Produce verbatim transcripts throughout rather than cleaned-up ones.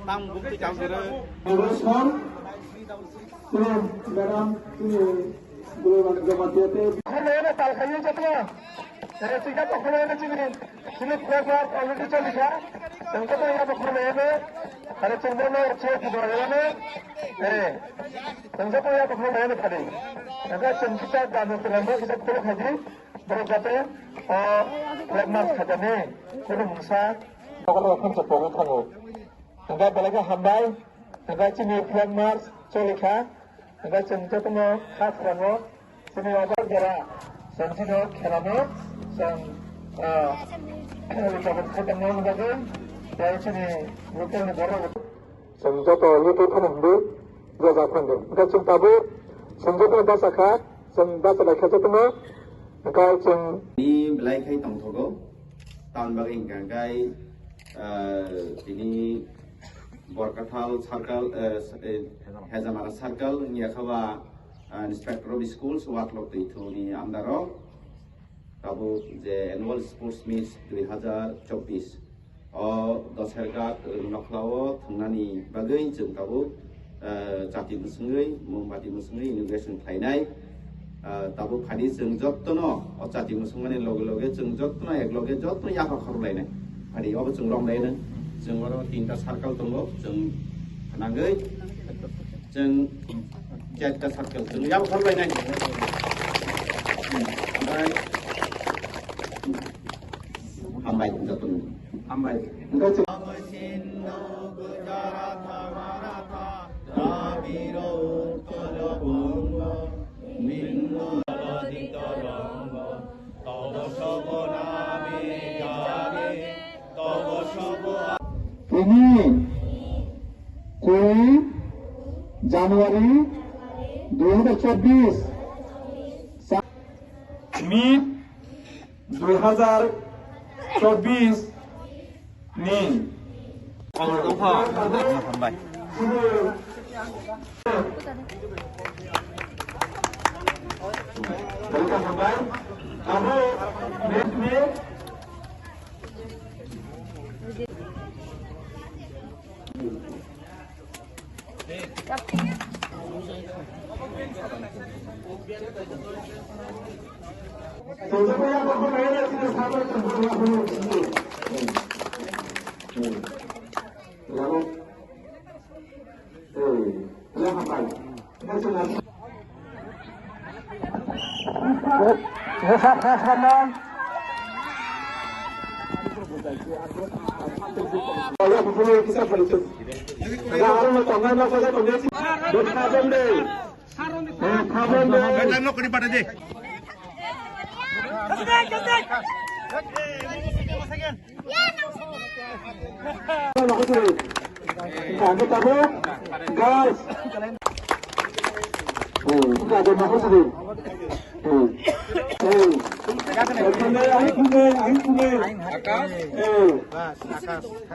Tang bukti chang sore. Namaskar. Madam, Khorlaiyano tal khaio jotono. Ere, chwngkha to khorlaiyano chini, chini flag war already choli kha. Chwngkha to ya bo khorlaiyano. Ere, chwngbo no che kudra yano. Ere, chwngkha to ya bo khorlaiyano khadi. Chwngkha chwngkha dano chwngkha kisa khoro khadi. Borok jate, o, flag march khajakni khoro mungsa. Bokol rok khum chapogwi thango. Hwnkhe belai khe hambai. Hwnkhe chini flag march choli kha. Hwnkhe chwng jotono kha phurango. Chini obo jora chwng chini khelano chwng, ah, chwng khotongna bagwi tei chini local ni borok chwng joto lwtwi phano hwnwi joja phano. Hwnkhe chwng tabuk chwng jotono bacha kha, chwng bacha lai kha jotono. Hwnkhe chwng ni belai khai tongthogo. Tamoni bagwi hwnkha hwnkhe, ah, tini Borkathal circle, eh, eh, Hejamara circle wngya kha ba, ah, Inspector of Schools Watlok Twithoni under o tabuk je Annual Sports Meet dui hazar chobbish o Doserghat Rwngnokhla o thwngnani bagwi chwng tabuk, ah, chati mwswngwi, mombati mwswngwi inauguration khlainai. Ah, tabuk phadi chwng jottono o chati mwswngmani loge loge chwng jottono ek loge jottono yapha khorlainai. Phadi obo chwng romlainai. Chwng oro tinta circle tongo, chwng phnangwi chwng charta circle chwng yapha khorlainai. Hambai. Hambai jottono. Hambai. Tini kwi January dui hazar chobbish. Meet dui hazar chobbish ni. Hambai.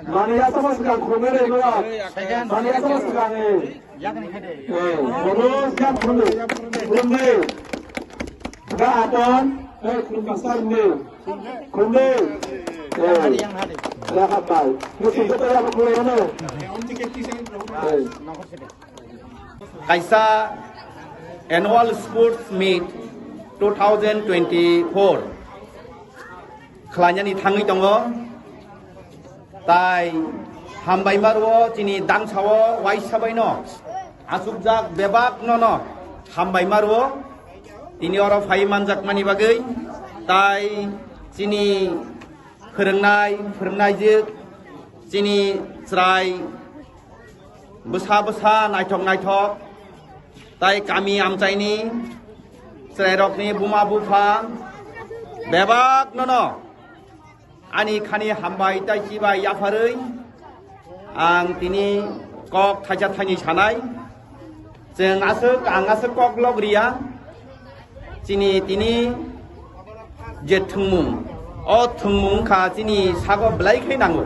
Mani ya sama suka khumere no. Mani ya sama suka ne. Eh, Manoj Khan khumre. Khumre. Ga aton, eh, khumre pasar ne. Khumre. Eh. Ya khatai. Ni sing kata ya khumre no. Eh. Kaisa Annual Sports Meet two thousand twenty-four khlainani thangwi tongo. Tai hambai marwo chini dangsao waisa baino achukjak bebak nono hambai marwo tini oro phai manjakmani bagwi tai chini phwrwngnai phwrwngnaijwk chini chwrai bwsa bwsa naithok naithok tai kami amchaini chwrairokni buma bupha bebak nono ani khani hambai tai chibai yapharwi ang tini kok thaisa thaini sanai. Chwng aswk, ang aswk kok lok riya. Chini tini je thwngmung, o thwngmung wngkha chini sago belai khe nango.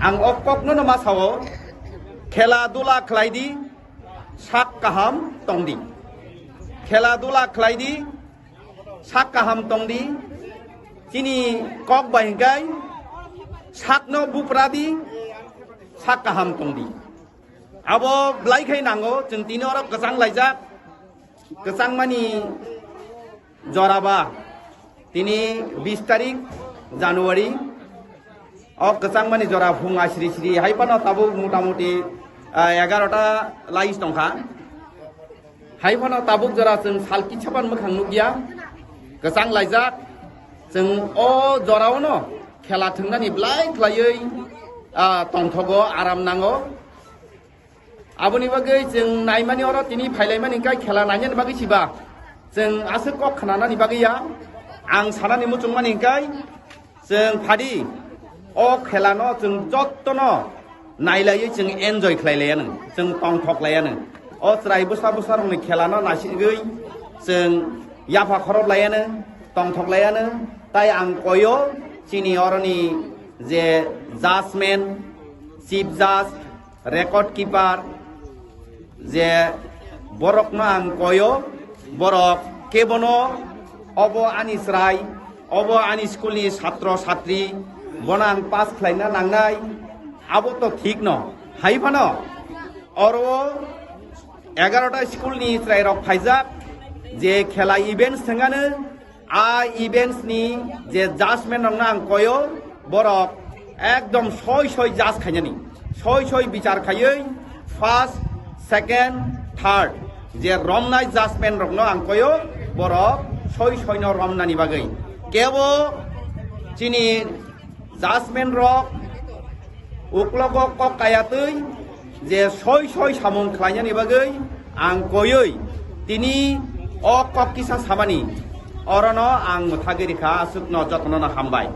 Ang o kokno no ma sao, khela dula khlai di, sak kaham tong di. Khela dula khlai di, sak kaham tong di. Chini kok bai hwnkhe Sakno bupradi, sak kaham tongdi. Abo belai khai nango, chwng tini oro kwchang laijak, kwchangmani joraba, tini bis tarik January, o kwchangmani jora phung asri sri, hai phano tabuk mota moti, ah, egarota lais tongkha. Hai phano tabuk jora chwng sal kitsa pan mwkhang nukya, kwchang laijak, chwng o joraono khela thwngnani belai khlaiwi, ah, tongthogo, aram nango. Aboni bagwi chwng naimani oro tini phailaimani hwnkhe khela nainani bagwi siba chwng aswk kok khnanani bagwi ya. Ang sanani muchungmani hwnkhe chwng phadi o khelano chwng jottono nailaiwi chwng enjoy khlai laiya nang, chwng tongthok laiya nang. O chwrai bwsa bwsa rokni khelano naisigwi chwng yapha khorop laiya nang, tongthok laiya nang. Tai ang koyo chini oroni je judgment, chief judge, record keeper, je borokno ang koyo, borok kebono obo ani chwrai, obo ani school ni satro satri, bono ang pass khlaina nangnai, abo to thik no. Hai phano oro egarota school ni chwrai rok phaijak, je khela events thwngano, a events ni je judgment rokno ang koyo, borok ekdom soi soi judge khainani, soi soi bichar khaiwi first, second, third je romnai judgment rokno ang koyo, borok soi soino romnani bagwi kebo chini judgment rok uklogo kok kayatwi je soi soi samung khlainani bagwi ang koywi tini o kok kisa samani orono ang mwthagwi rikha, aswkno jotono no hambai.